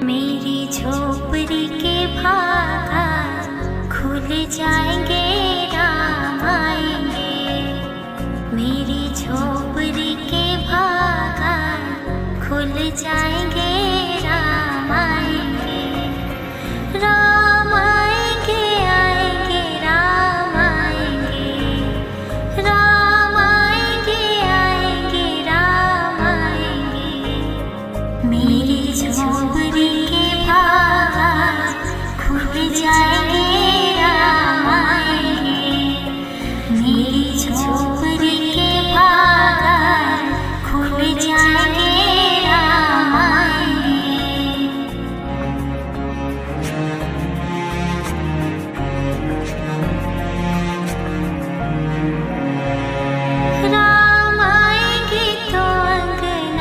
मेरी झोपड़ी के भागा खुल जाएंगे, राम आएंगे। मेरी झोपड़ी के भागा खुल जाएंगे।